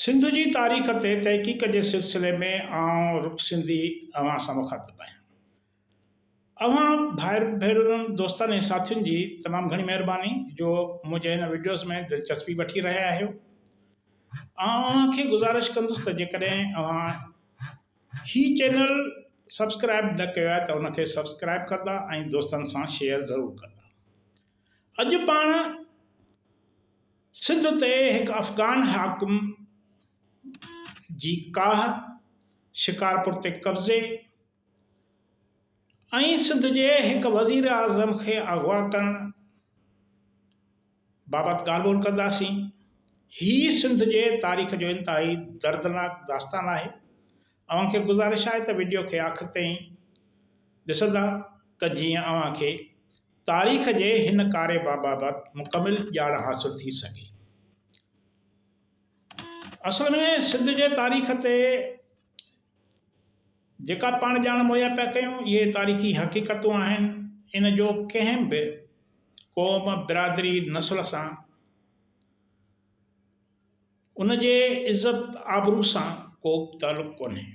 سنڌ جي تاريخ تي تحقيق جي سلسلي ۾ آئون رڪ سنڌي اوهان سان مخاطب آهيان. اوهان ڀائر ڀينرن، دوستن ۽ ساٿين جي تمام گهڻي مهرباني جو منهنجي هن وڊيوز ۾ دلچسپي وٺي رهيا آهيو. آئون اوهان کي گذارش ڪندس ته جيڪڏهن اوهان هي چينل سبسڪرائب نه ڪيو آهي ته ان کي سبسڪرائب ڪندا ۽ دوستن سان شيئر ضرور ڪندا. اڄ پاڻ سنڌ تي هڪ افغان حاڪم جي ڪاهه، شڪارپور تي قبضي ۽ سنڌ جي هڪ وزيراعظم کي اغوا ڪرڻ بابت ڳالهه ٻولهه ڪنداسين. هي سنڌ جي تاريخ جو انتهائي دردناڪ داستان آهي. اوهان کي گذارش آهي ته وڊيو کي آخر تائين ڏسندا ته جيئن اوهان کي تاريخ جي هن ڪاري باب بابت مڪمل ڄاڻ حاصل ٿي سگهي. اصل ۾ سنڌ جي تاريخ تي جيڪا پاڻ ڄاڻ مهيا پيا ڪيون، اهي تاريخي حقيقتون آهن. ان جو ڪنهن به قوم، برادري، نسل سان ان جي عزت آبرو سان ڪو به تعلق ڪونهي.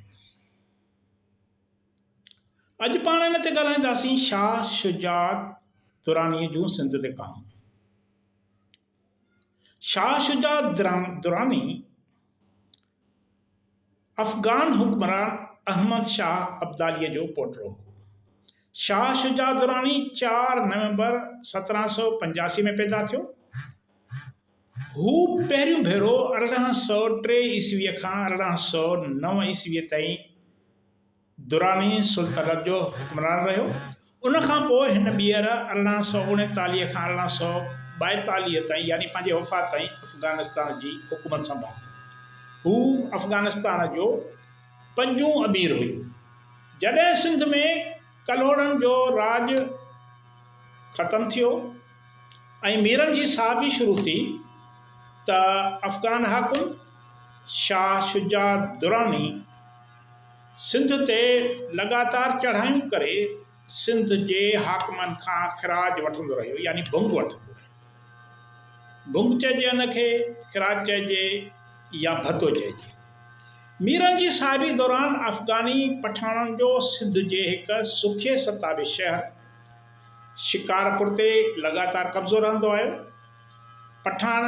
اڄ پاڻ ان تي ڳالهائينداسين شاهه شجاع درانيء جون سنڌ تي ڪاهون. شاهه شجاع دراني افغان حڪمران احمد شاهه ابداليء جو پوٽو هو. شاهه شجاع دراني چار نومبر 1785 ۾ پيدا ٿيو. هو پهريون ڀيرو 1803 عيسويء کان 1809 عيسويء تائين دراني سلطنت جو حڪمران رهيو. ان کان پوء هن ٻيهر 1839 کان 1842 تائين يعني پنهنجي وفات تائين افغانستان جي حڪومت سنڀالي. هو افغانستان جو پنجون امير هيو. جڏهن سنڌ ۾ ڪلهوڙن جو راڄ ختم ٿيو ۽ ميرن جي صاحبي شروع ٿي ته افغان حاڪم شاهه شجاع دراني سنڌ تي لڳاتار چڙهايون ڪري سنڌ جي حاڪمن کان خراج وٺندو رهيو يعني ڀنگ وٺندو رهيو. ڀنگ چئجي ان کي، خراج چئجي يا ڀتو چئجي. ميرن جي صاحبي دوران افغاني پٺاڻن جو سنڌ جي هڪ سکئي ستابي شهر شڪارپور تي لڳاتار قبضو رهندو آيو. پٺاڻ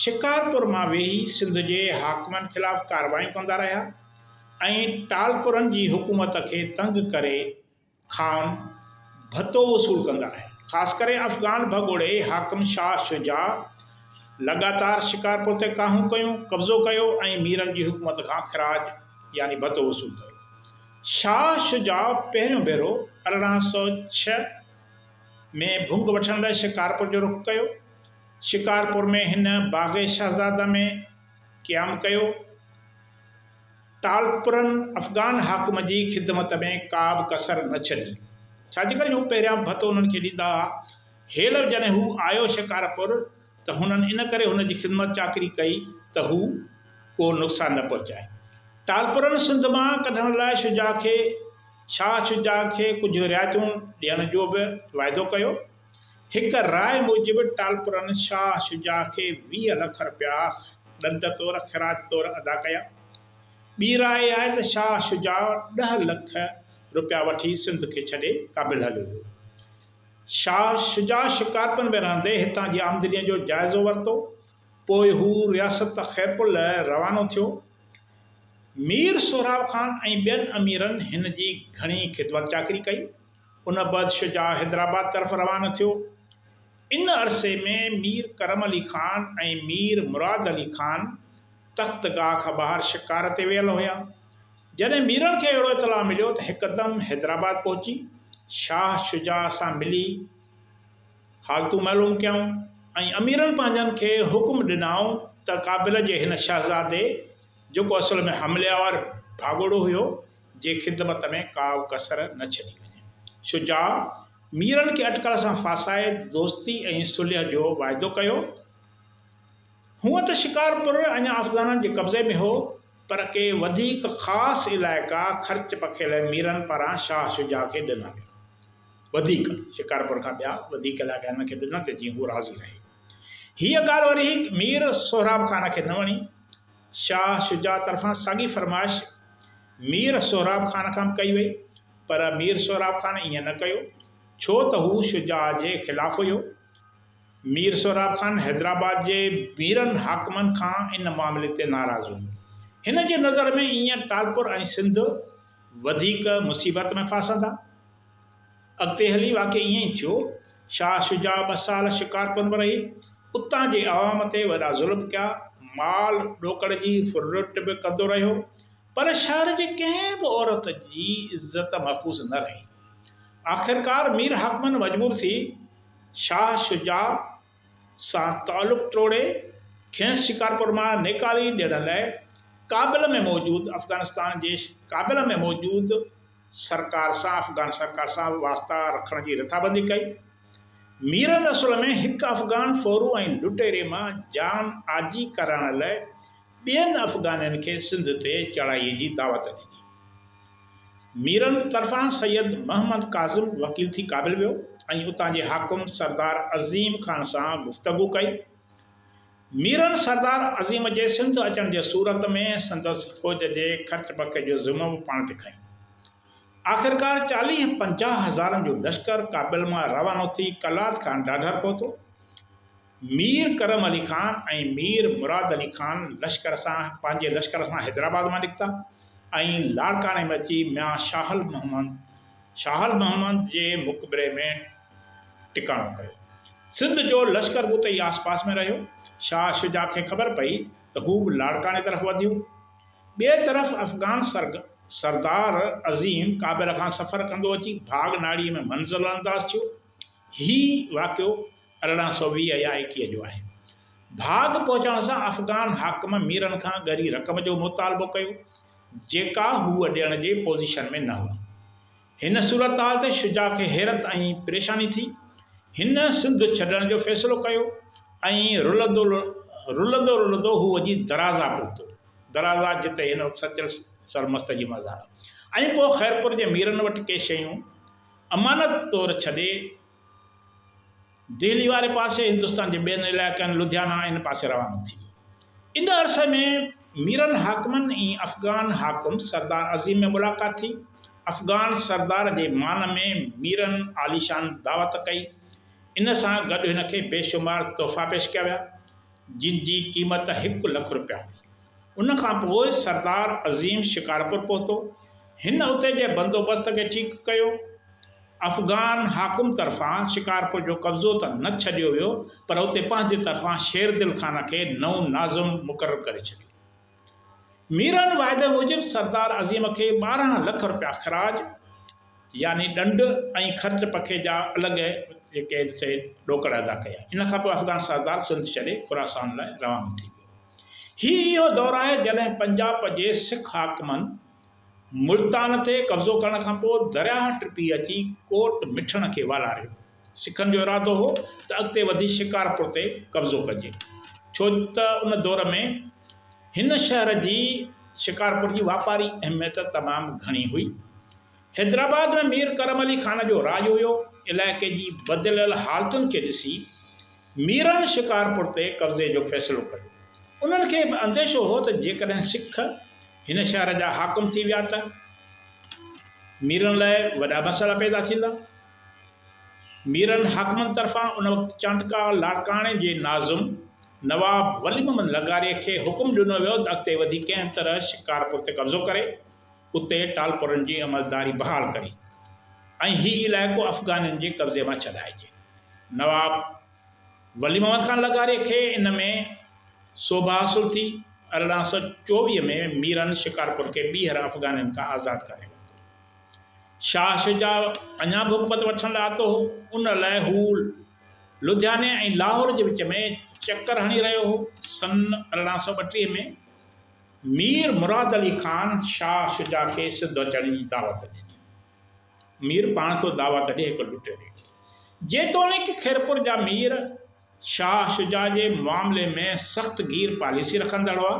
شڪارپور مان ويهي سنڌ جي حاڪمن خلاف ڪارروايون ڪندا رهيا. ۽ ٽالپرن جي حڪومت کي تنگ ڪري کانئن ڀتو وصول ڪندا رهيا. خاص ڪري افغان ڀڳوڙي حاڪم شاهه شجاع لڳاتار شڪارپور تي ڪاهون ڪيون، قبضو ڪيو ۽ ميرن جي حڪومت کان خراج يعني ڀتو وصول ڪيو. شاهه شجاع پهريون ڀيرو 1806 ۾ ڀنگ وٺڻ لاء شڪارپور جو رخ ڪيو. شڪارپور ۾ هن باغ شهزاده ۾ قيام ڪيو. ٽالپرن افغان حاڪم جي خدمت ۾ ڪا به ڪسر نه ڇڏي. ڇا جي ڪري جو هو پهريان ڀتو انهن کي ڏيندا هئا. هيل جڏهن هو آيو شڪارپور ته هنن ان ڪري هن جي خدمت چاڪري ڪئي ته هو ڪو نقصان نه پهچائي. ٽالپرن سنڌ مان ڪڍڻ لاء شجاع کي شاهه شجاع کي ڪجهه رعايتون ڏيڻ جو به واعدو ڪيو. هڪ راء موجب ٽالپرن شاهه شجاع کي 20 لک رپيا ڏنڊ طور، خراج طور، ادا ڪيا. ٻي راء اها آهي ته شاهه شجاع ڏهه لک رپيا وٺي سنڌ کي ڇڏي ڪابل هليو ويو. شاهه شجاع شڪارپور ۾ رهندي هتان جي آمدنيء جو جائزو ورتو. پوء هو رياست خيرپور لاء روانو ٿيو. مير سهراب خان ۽ ٻين اميرن هن جي گهڻي خدمت چاڪري ڪئي. ان بعد شجاع حيدرآباد طرف روانو ٿيو. ان عرصي ۾ مير ڪرم علي خان ۽ مير مراد علي خان تخت گاهه کان ٻاهر شڪار تي ويل هيا. جڏهن ميرن کي اهڙو اطلاع مليو ته هڪدم حيدرآباد پهچي شاهه شجاع سان ملي حالتون معلوم ڪيائون ۽ اميرن پنهنجن کي حڪم ڏنائون ته ڪابل جي هن شهزادي جيڪو اصل ۾ حملي آور ڀاڳوڙو هيو جي خدمت ۾ ڪا به ڪسر نه ڇڏي وڃي. شجاع ميرن کي اٽڪل سان ڦاسائي دوستي ۽ صلح جو واعدو ڪيو. هونء ته شڪارپور اڃا افغانن جي قبضي ۾ هو، پر ڪي وڌيڪ خاص علائقا خرچ پکي لاء ميرن پاران شاهه شجاع کي ڏنا ويا. وڌيڪ شڪارپور کان ٻيا وڌيڪ علائقا هن کي ڏنا ته جيئن هو راضي رهي. هيء ڳالهه وري مير سهراب خان کي نه وڻي. شاهه شجاع طرفان ساڳي فرمائش مير سهراب خان کان به ڪئي وئي، پر مير سهراب خان ائين نه ڪيو، ڇو ته هو شجاع جي خلاف هيو. مير سهراب خان حيدرآباد جي ميرن حاڪمن کان ان معاملي تي ناراض هيو. هن جي نظر ۾ ائين ٽالپر ۽ سنڌ وڌيڪ مصيبت ۾ ڦاسندا. اڳتي هلي واقعي ائين ئي ٿيو. شاهه شجاع ٻه سال شڪارپور ۾ رهي اتان جي عوام تي وڏا ظلم ڪيا، مال ڏوڪڙ جي ڦرلٽ به ڪندو رهيو، پر شهر جي ڪنهن به عورت جي عزت محفوظ نه رهي. آخرڪار مير حاڪمن مجبور ٿي شاهه شجاع سان تعلق ٽوڙي کيس شڪارپور مان نيڪالي ڏيڻ لاء ڪابل ۾ موجود افغانستان جي ڪابل ۾ موجود سرڪار سان افغان سرڪار سان واسطا رکڻ جي رٿابندي ڪئي. ميرن اصل ۾ هڪ افغان ڦورو ۽ لٽيري مان جان آجي ڪرائڻ لاء ٻين افغانين کي سنڌ تي چڙهائي جي دعوت ڏني. ميرن طرفان سيد محمد ڪاظم وڪيل ٿي ڪابل ويو ۽ اتان جي حاڪم سردار عظيم خان سان گفتگو ڪئي. ميرن سردار عظيم جي سنڌ اچڻ جي صورت ۾ سندس فوج جي خرچ پکي جو ذمو به پاڻ تي کنيو. آخرڪار چاليهه پنجاهه هزارن جو لشڪر ڪابل مان روانو ٿي قلات کان ڍاڍر پهتو. مير ڪرم علي خان ۽ مير مراد علي خان لشڪر سان پنهنجي لشڪر سان حيدرآباد مان نڪتا ۽ لاڙڪاڻي ۾ اچي ميان شاهل محمد شاهل محمد جي مقبري ۾ ٽڪاڻو ڪيو. سنڌ جو لشڪر به اتي ئي آس پاس ۾ رهيو. شاهه شجاع کي خبر پئي ته هو به لاڙڪاڻي طرف وڌيو. ٻئي طرف افغان سردار عظيم ڪابل کان سفر ڪندو اچي ڀاڳ ناڙي ۾ منزل انداز ٿيو. هي واقعو 1820 يا 21 جو آهي. ڀاڳ پهچڻ سان افغان حاڪم ميرن کان ڳري رقم جو مطالبو ڪيو، جيڪا هو ڏيڻ جي پوزيشن ۾ نه هئا. هن صورتحال تي شجاع کي حيرت ۽ پريشاني ٿي. هن سنڌ ڇڏڻ جو فيصلو ڪيو ۽ رلندو رلندو رلندو هو وڃي درازا پهتو. درازا جتي هن وقت سچل سرمست جي مزار آهي ۽ پوء خيرپور جي ميرن وٽ ڪي شيون امانت طور ڇڏي دهلي واري پاسي هندستان جي ٻين علائقن لڌيانا ان پاسي روانو ٿي ويو. ان عرصي ۾ ميرن حاڪمن ۽ افغان حاڪم سردار عظيم ۾ ملاقات ٿي. افغان سردار جي مان ۾ ميرن عاليشان دعوت ڪئي. ان سان گڏ هن کي بيشمار تحفا پيش ڪيا ويا، جن جي قيمت هڪ لک رپيا هئي. ان کان پوء سردار عظيم شڪارپور پهتو. هن اتي جي بندوبست کي ٺيڪ ڪيو. افغان حاڪم طرفان شڪارپور جو قبضو ته نه ڇڏيو ويو پر اتي پنهنجي طرفان شير دل خان کي نئون ناظم مقرر ڪري ڇڏيو. ميرن واعدي موجب سردار عظيم کي 12 لک رپيا خراج يعني ڏنڊ ۽ خرچ پکي جا الڳ جيڪي سي ڏوڪڙ ادا ڪيا. ان کان پوء افغان سردار سنڌ ڇڏي خراسان لاء روانو ٿي ويو. هي اهو دور آهي جڏهن پنجاب جي سک حاڪمن ملتان تي قبضو ڪرڻ کان پوء درياهه ٽپي اچي ڪوٽ مٺڻ کي والاريو. سکن جو ارادو هو ته اڳتي وڌي شڪارپور تي قبضو ڪجي، ڇو ته ان دور ۾ هن شهر جي شڪارپور جي واپاري اهميت تمام گهڻي هئي. حيدرآباد ۾ مير ڪرم علي خان جو راڄ هيو. علائقي جي بدليل حالتن کي ڏسي ميرن شڪارپور تي قبضي جو فيصلو ڪيو. انهن کي به انديشو هو ته جيڪڏهن سک هن شهر جا حاڪم ٿي ويا ته ميرن لاء وڏا مسئلا پيدا ٿيندا. ميرن حاڪمن طرفان ان وقت چانڊڪا لاڙڪاڻي جي ناظم نواب ولي محمد لغاريء کي حڪم ڏنو ويو ته اڳتي وڌي ڪنهن طرح شڪارپور تي قبضو ڪري اتي ٽالپرن جي عملداري بحال ڪري ۽ هي علائقو افغانين جي قبضي مان ڇڏائجي. نواب ولي محمد خان لغاريء کي ان ۾ سوڀ حاصل ٿي. 1824 ۾ ميرن شڪارپور کي ٻيهر افغانين کان آزاد ڪرائي ورتو. شاهه شجاع اڃا به حڪومت وٺڻ لاء آتو هو. ان لاء هو لڌياني ۽ لاهور جي وچ ۾ چڪر هڻي رهيو هو. سن 1832 ۾ مير مراد علي خان شاهه شجاع کي سنڌ اچڻ جي دعوت ڏني. مير پاڻ ٿو دعوت ڏي هڪ لٽيري کي. جيتوڻيڪ خيرپور جا مير شاهه شجاع جي معاملي ۾ سخت گير پاليسي رکندڙ هئا،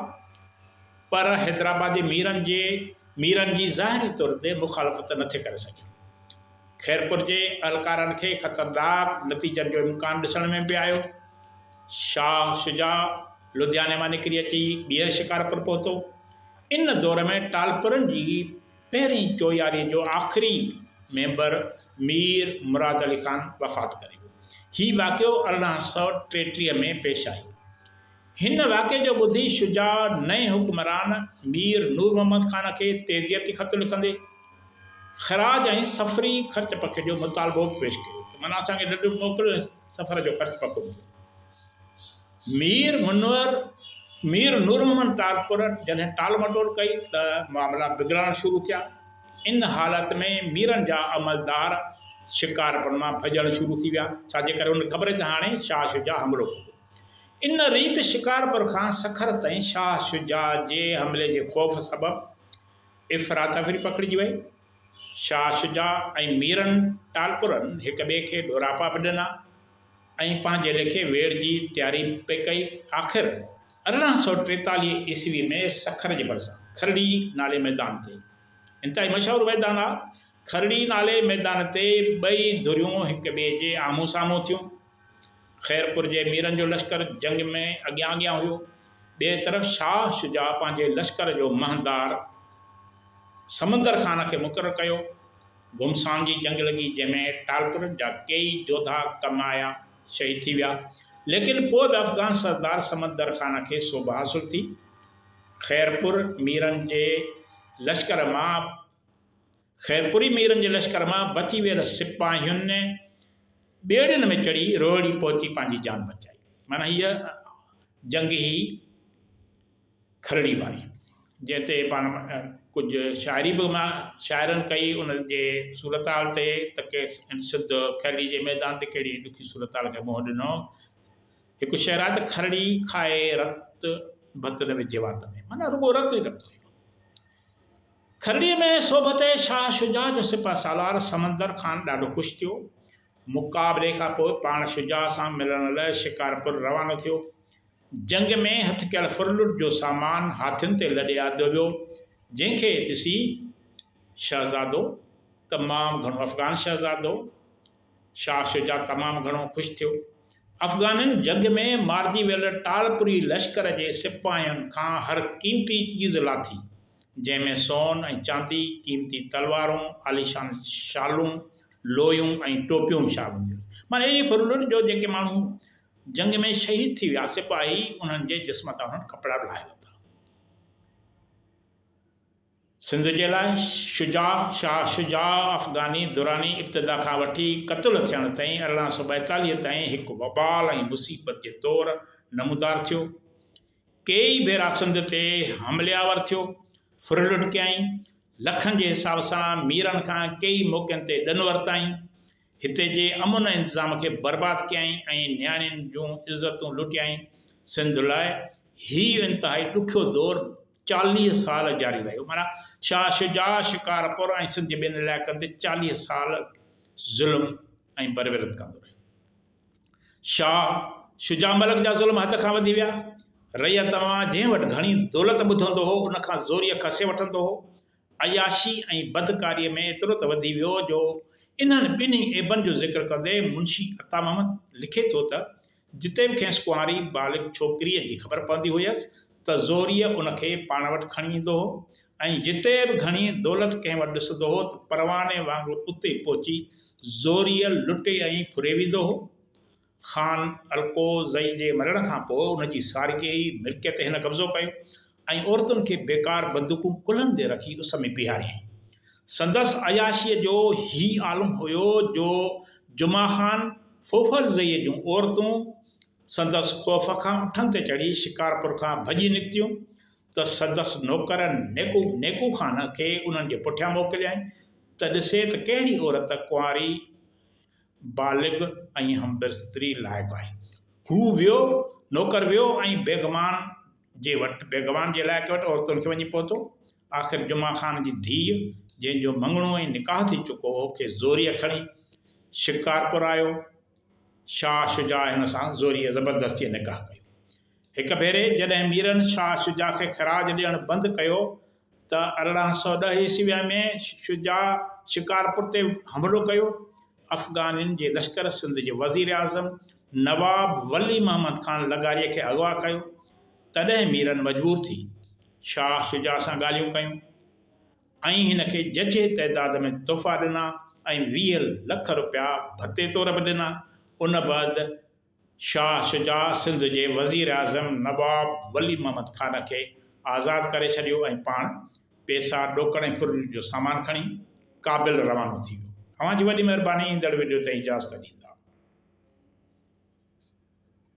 پر حيدرآباد جي ميرن جي ميرن جي ظاهري طور تي مخالفت نه ٿي ڪري سگهيا. خيرپور جي اهلڪارن کي خطرناڪ نتيجن جو امڪان ڏسڻ ۾ به آيو. شاهه شجاع لڌياني مان نڪري اچي ٻيهر شڪارپور پهتو. ان دور ۾ ٽالپرن جي پهرين چوياريء جو آخري ميمبر مير مراد علي خان وفات ڪري ويو. هي واقعو 1833 ۾ پيش آيو. هن واقعي جو ٻڌي شجاع نئين حڪمران مير نور محمد خان کي تعزيتي خط لکندي خراج ۽ سفري خرچ پکي جو مطالبو به پيش ڪيو ته معنيٰ اسان کي ڏڍ به موڪليو ۽ سفر جو خرچ پکو به ڏيو. مير منور مير نور محمد ٽالپر جڏهن ٽال مٽول ڪئي ته معاملا بگڙڻ شروع ٿيا. ان حالت ۾ ميرن جا عملدار شڪارپور مان ڀڄڻ شروع ٿي ويا، ڇا جي ڪري انهن کي خبر هئي ته هاڻي شاهه شجاع حملو ڪندو. ان ريت شڪارپور کان سکر تائين شاهه شجاع جي حملي جي خوف سبب افراتفري پکڙجي وئي. شاهه شجاع ۽ ميرن ٽالپرن هڪ ٻئي کي ڏوراپا به ڏنا. ۽ پنهنجي ليکي ويڙهه جي تياري پئي ڪئي. آخر 1843 عيسوي ۾ سکر جي ڀرسان کرڙي نالي ميدان تي انتهائي مشهور ميدان آ، کرڙي نالي ميدان تي ٻئي ڌريون هڪ ٻئي جي آمهون سامهون ٿيون. خيرپور جي ميرن جو لشڪر جنگ ۾ اڳيان اڳيان هيو. ٻئي طرف شاهه شجاع پنهنجي لشڪر جو مهندار سمندر خان کي مقرر ڪيو. گهمسان جي جنگ لڳي جنهن ۾ ٽالپرن جا ڪيئي جوڌا ڪم آيا، شهيد ٿي ويا. ليڪن پوء به افغان سردار سمندر خان کي سوڀ حاصل ٿي. خيرپور ميرن جي لشڪر مان خيرپوري ميرن جي لشڪر مان بچي ويل سپاهين ٻيڙين ۾ چڙهي روهڙي پهچي پنهنجي جان بچائي. معنيٰ هيء جنگ هئي. کرڙي واري، جنهن تي پاڻ ڪجهه شاعري به شاعرن ڪئي، ان جي صورتحال تي ته ڪي سنڌ کرڙي جي ميدان تي ڪهڙي ڏکي صورتحال کي منهن ڏنو. هڪ شعر آهي ته کرڙي کائي رت ڀت نه وجهي وات ۾، معنيٰ رڳو رت ئي رت هيو. کرڙي ۾ سوڀ تي شاهه شجاع جو سپهه سالار سمندر خان ڏاڍو خوش ٿيو. مقابلي کان پوء پاڻ شجاع سان ملڻ لاء شڪارپور روانو ٿيو. جنگ ۾ هٿ ڪيل ڦرلٽ جو سامان هاٿين تي لڏي آندو ويو، جنهن کي ڏسي شهزادو تمام گهڻو افغان شهزادو شاهه شجاع تمام گهڻو خوش ٿيو. افغانين جنگ ۾ مارجي ويل ٽالپري لشڪر جي سپاهين کان هر قيمتي چيز لاٿي، جنهن ۾ سون ۽ چاندي، قيمتي تلوارون، عاليشان شالون، لويون ۽ ٽوپيون به شامل هيون. معنيٰ اهڙي ڦرلٽ جو جيڪي ماڻهو جنگ ۾ شهيد ٿي ويا سپاهي انهن جي جسم تان انهن ڪپڙا به لاهي ورتا. سنڌ جي لاء شجاع شاهه شجاع افغاني دراني ابتدا کان وٺي قتل ٿيڻ تائين 1842 تائين هڪ وبال ۽ مصيبت جي طور نمودار ٿيو. ڪيئي ڀيرا سنڌ تي حملي آور ٿيو، ڦرلٽ ڪيائين، لکن جي حساب سان ميرن کان ڪيئي موقعن تي ڏن ورتائين، هتي جي امن ۽ انتظام کي برباد ڪيائين ۽ نياڻين جون عزتون لٽيائين. سنڌ لاء هيء انتهائي ڏکيو دور 40 سال جاري رهيو. معنيٰ شاهه شجاع شڪارپور ۽ سنڌ جي ٻين علائقن تي 40 سال ظلم ۽ بربريت ڪندو رهيو. شاهه شجاع ملڪ جا ظلم حد کان وڌي ويا. رعيت مان جنهن وٽ گهڻي دولت ٻڌندو هو، ان کان زوريء کسي وٺندو هو. عياشي ۽ بدڪاريء ۾ ايترو ته وڌي ويو جو انهن ٻنهي عيبن جو ذڪر ڪندي منشي عطا محمد لکي ٿو ته، جتي به کيس ڪنواري بالغ ڇوڪريء جي خبر پوندي هيس ته زوريء ان کي پاڻ وٽ کڻي ايندو هو ۽ جتي به گهڻي دولت ڪنهن وٽ ڏسندو هو ته پرواني وانگر اتي پهچي زوريء لٽي ۽ ڦري ويندو هو. خان الڪو زئي جي مرڻ کان پوء ان جي ساري ملڪيت تي هن قبضو ڪيو ۽ عورتن کي بيڪار بندوقون ڪلهن تي رکي اس ۾ بيهاريائين. سندس عياشيء جو هي عالم هيو جو جمعه خان فوفل زئيء جون عورتون سندس خوف کان اٺن تي چڙهي شڪارپور کان ڀڄي نڪتيون ته سندس نوڪر نيڪو نيڪو خان کي انهن جي پٺيان موڪليائين ته ڏسي ته ڪهڙي عورت ڪنواري بالغ ۽ همبستري لائق آهي. هو ويو، نوڪر ويو ۽ بيگمان جي وٽ، بيگمان جي علائقي وٽ عورتن کي وڃي پهتو. آخر جمعه خان جي ڌيء، جنهن جو مڱڻو ۽ نڪاح ٿي چڪو هو، کي زوريء کڻي شڪارپور آيو. شاهه شجاع هن سان زوريء زبردستيء نڪاح ڪيو. هڪ ڀيري جڏهن ميرن شاهه شجاع کي خراج ڏيڻ بند ڪيو ته 1810 عيسويء ۾ شجاع شڪارپور تي حملو ڪيو. افغانين جي لشڪر سنڌ جي وزيراعظم نواب ولي محمد خان لغاريء کي اغوا ڪيو. تڏهن ميرن مجبور ٿي شاهه شجاع سان ڳالهيون ڪيون ۽ هن کي ججهي تعداد ۾ تحفا ڏنا ۽ 20 لک رپيا ڀتي طور به ڏنا. ان بعد شاهه شجاع سنڌ جي وزيراعظم نواب ولي محمد خان کي آزاد ڪري ڇڏيو ۽ پاڻ پيسا، ڏوڪڙ ۽ ڦر جو سامان کڻي ڪابل روانو ٿي ويو. اوهان جي وڏي مهرباني ايندڙ وڊيو تائين اجازت ڏيندا.